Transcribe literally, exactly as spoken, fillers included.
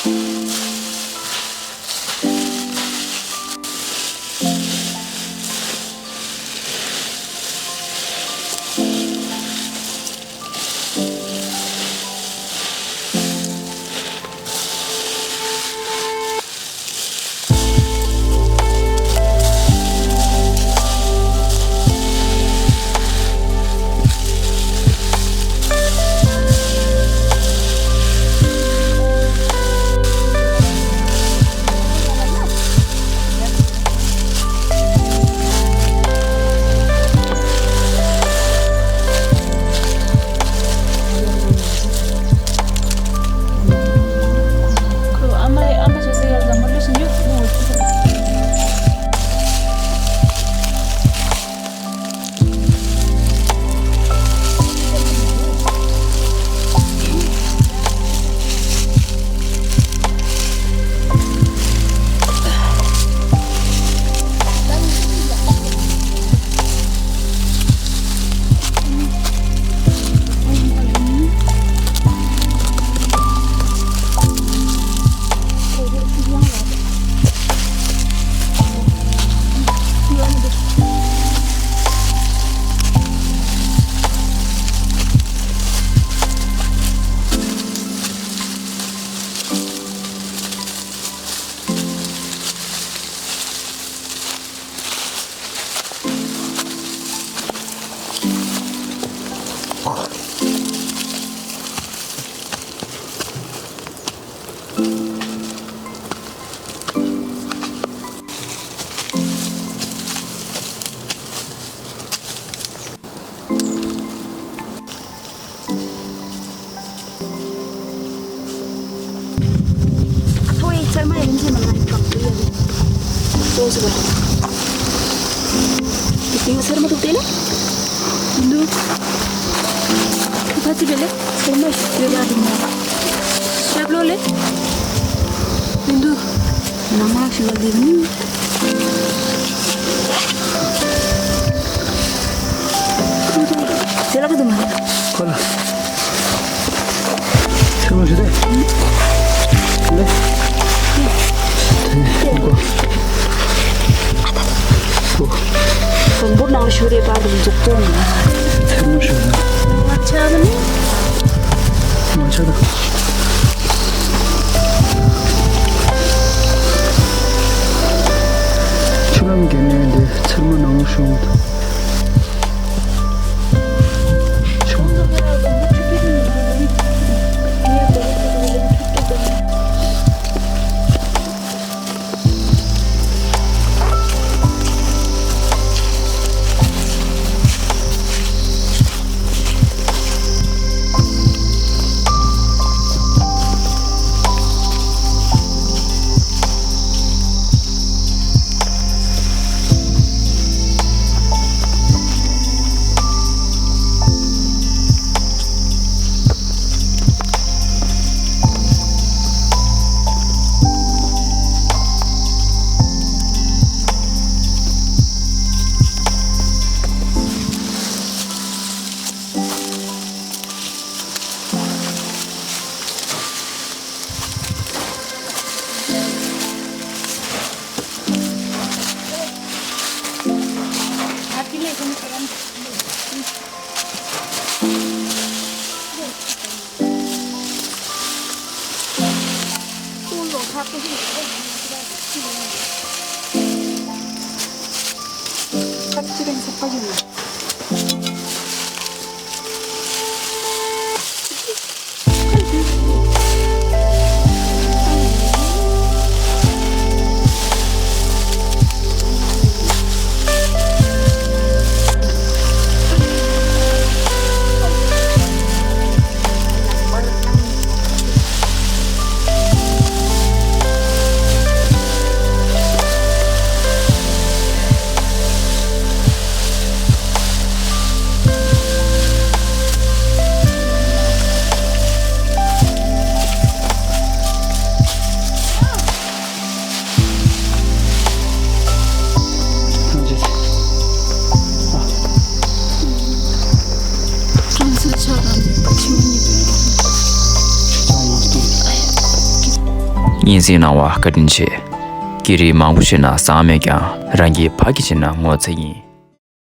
ཨ་ཐོ་ཡི་ཚེར་མ་ཡི་རིན་ཆེན་མ་ང་ཡི་གང་དུ་ཡོད་རེད། ལྟོས་ཟེར་བ། དེ་དེང་ཚེར་མ་འདུག་དེ་ལ། འདུག་ཁྱོད་ཕ་ཚི་བེ་ལེ་ཚེར་མ་ཞིག་ཡོད་ཡ་རེད་མ། ཤབ་ལོ་ལེ། འདུག་ནང་མ་ཞིག་ལ་ལེབ་ནི། དེ་ལ་ག་དུ་མ། ཁོ་ལ། ཚེར་མ་ཞིག་དེ། ལེ། དེ་ཁོ། ཁོ། བོན་པོ་ནང་ཞུ་རེ་པ་རུ་འཛུགས་པོ་ན། ཚེར་མ་ཞིག་ལ། ང་ཆ་ནི། ང་ཆ་ད། ཆུ་ལམ་གྱི་ནས་འདི་ཚེར་མ་ནང་ཞུང་དང་། ཆུ། སྙན་སེང་གནང་བ་བཀའ་དྲིན་ཆེ། སྐད་རིགས་མང་པོ་བཤད་ན་བཟང་མེད་ཀྱང་རང་གི་ཕ་གི་བྱས་ན་ངོ་ཚ་ཡིན།